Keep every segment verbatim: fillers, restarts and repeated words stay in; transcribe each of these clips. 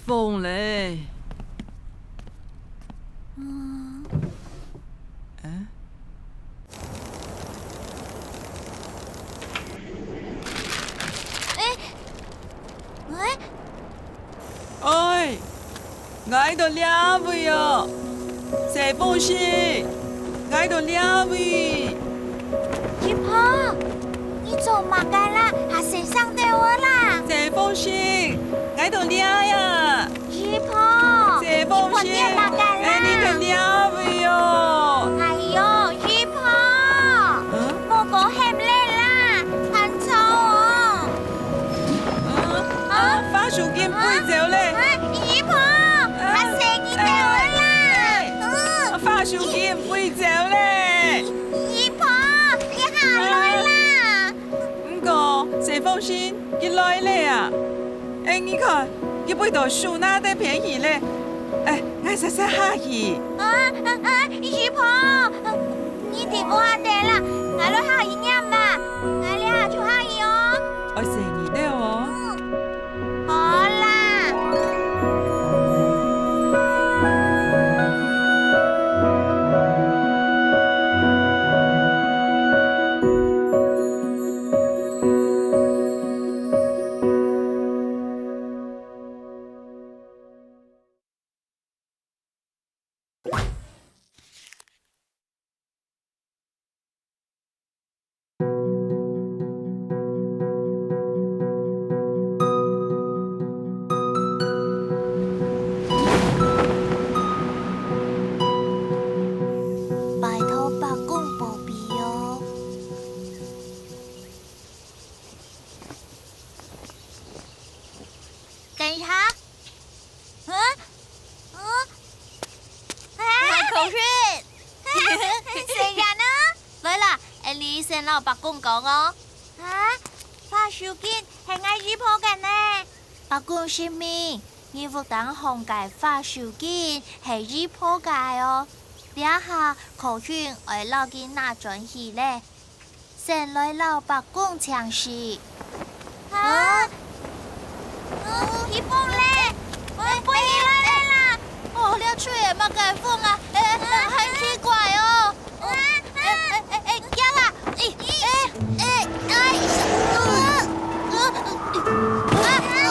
風咧。嗯。啊？欸，欸， 哎，𠊎到這位哦！細鳳仙，𠊎到這位！姨婆，你做麼个啦？還先生到哦啦！細鳳仙，𠊎到這呀！姨婆，細鳳仙，姨婆，你麼个啦？哎，你到這位哦！哎喲，姨婆，嗯？莫過喊咧啦，還吵哦！ 啊，啊，花手巾飛走咧！啊，姨婆，啊，嚇死你兜啦！哎，嗯，啊，花手巾飛走咧！姨婆，你下來啦！毋過，細鳳仙，佢來咧啊！哎，你看，佢飛到樹林个邊去咧！哎，𠊎煞煞下去。啊，啊，啊，姨婆， 你在屋下等啦，𠊎來下去拈啦，𠊎這下就下去哦。愛細義兜哦。嗯，好啦。 拜託伯公保庇哦。等一下， 嗯？嗯？啊？口訊！誰人呢？來啦，𠊎先摎伯公講哦。啊？花手巾係𠊎姨婆个呢。伯公性命，你屋頂項个花手巾係姨婆个哦。這下口訊愛摎佢拿轉去咧。 先來摎伯公請示。啊？嗯，起風咧！哎，飛起來咧啦！哦，這吹个麼个風啊？哎，哎，很奇怪哦！哦，哎，哎，哎，哎，驚啊！哎，哎，哎，哎，呃，呃，啊，哎喲，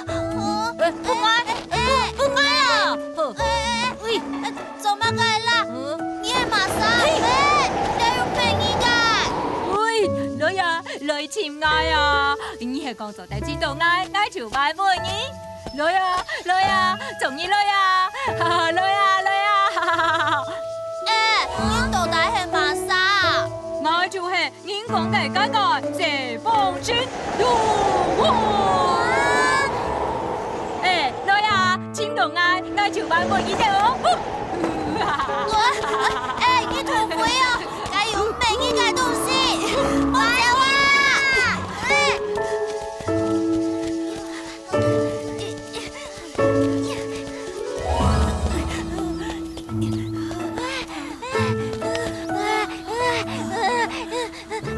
呃，不乖，不，不乖啊！哎，哎，哎，喂，哎， 做麼个啦？嗯？你个麼儕？嘿！哎，你又騙人个！喂，來啊，來尋𠊎啊！你係講做得知道𠊎，𠊎就還分你。來啊，來啊，終於來啊！哈哈，來啊，來啊！哈哈哈哈！哎，你到底係麼儕？𠊎就係 人講个該个細鳳仙，喲！哎，來啊，尋到𠊎，𠊎就還分你兜哦！哎，你土匪啊！該又毋係你个東西！快走啊！哎！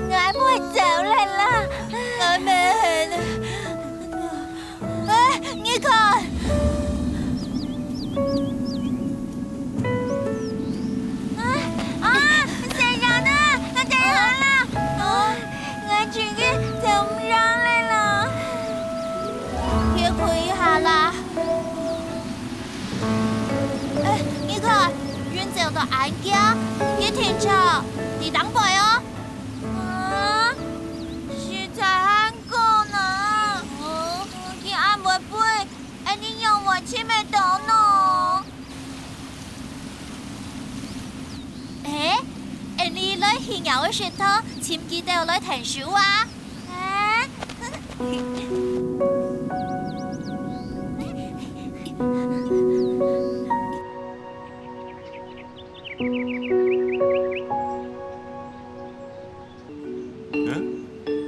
𠊎會走了啦。𠊎乜，哎，你看。啊，啊，先生啊，𠊎等下啦。啊，𠊎真个走毋上了啦。歇睏一下啦。 哎，你看，雲走到恁高，一定就在頂背哦。啊，實在還高呢。哦，佢恁會飛，𠊎等仰會尋得到呢？哎，𠊎等來去鳥仔食堂，尋佢兜來𢯭手啊！ 啊！嗯？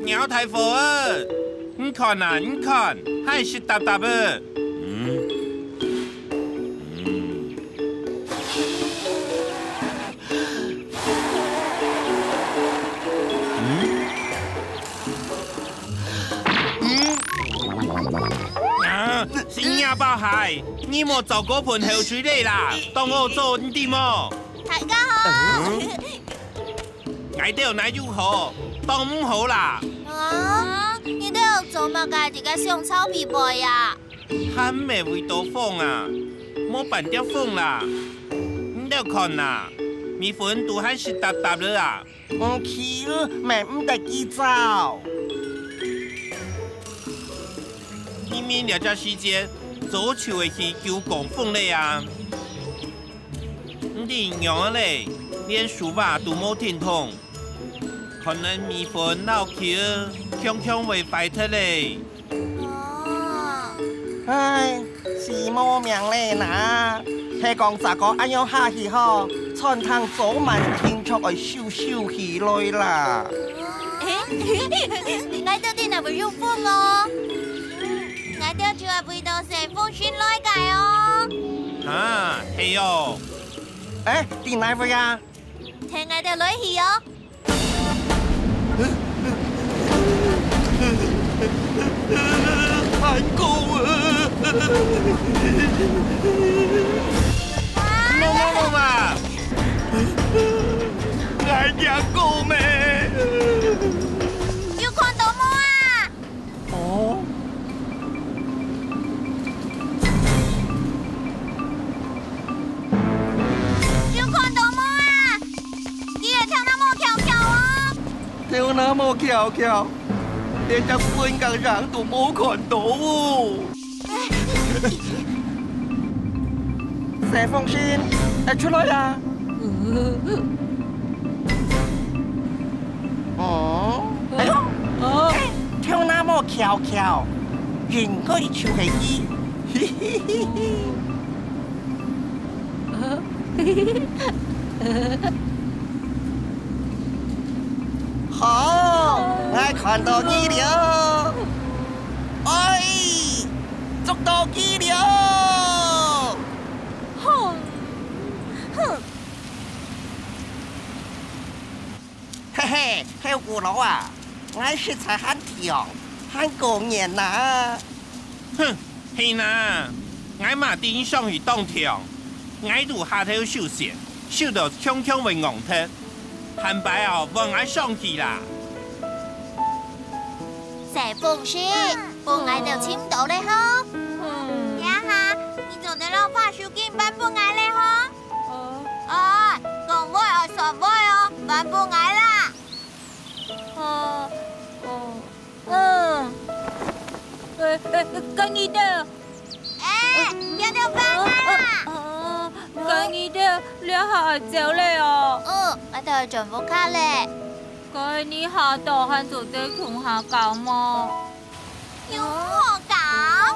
鳥大伙仔，你看啊，你看，還濕答答仔。嗯？嗯。 嗯？嗯？啊，是你啊吧？嗨，你莫走過分後追咧啦，當好做，你知無？大家好。嗯？𠊎兜哪有好，當毋好啦。啊，你兜做麼个在該想吵比賽啊？還毋係為到風啊，莫半點風啦。你兜看啊，米粉都還濕答答了啊。 毋去，乜毋得佢走。明明這隻時節，早就會去救降風咧啊！你仰仔咧，連樹椏都無停動，可能米粉摎球強強會壞忒咧。 哦。唉，死無命咧哪！係講再過恁樣下去吼，餐廳早晚定著愛收收起來啦。欸，𠊎兜知哪位有風哦？𠊎兜就愛飛到細風神來个哦。啊，係哦。欸，知哪位啊？跈𠊎兜來去哦。 還高啊！莫莫莫啊！𠊎驚高咩？有看到無啊？ 哦。有看到無啊？佢个頭那毛翹翹哦。頭那毛翹翹，連隻分隔籐都無看到哦。細風神，愛出來啊！ 哦，哎喲，哦。哎，頭那毛翹翹，應該就係佢。好，𠊎看到佢了。哎，捉到佢了！哼，哼。 嘿嘿，後古老啊，𠊎實在還暢，還過癮哪！哼，係哪，𠊎嘛知你上去當暢，𠊎都下頭收線，收到強強會戇忒，下擺哦，換𠊎上去啦。細風神，分𠊎兜尋到咧吼。嗯。這下，你做得摎花手巾還分𠊎咧吼。 哦。哦，講話愛煞尾哦，還分𠊎啦。哦，哦，嗯。欸，欸，該你兜。欸，這兜放啊。哦，該你兜，這下愛走咧哦。嗯，𠊎兜愛轉屋下咧。該你下晝還做得同下搞無？ 有好搞？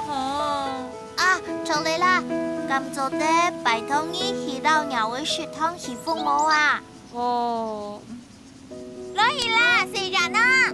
哦。啊，著咧啦，敢做得拜託你去摎若位食堂去服務啊？哦。來去啦，細人啊！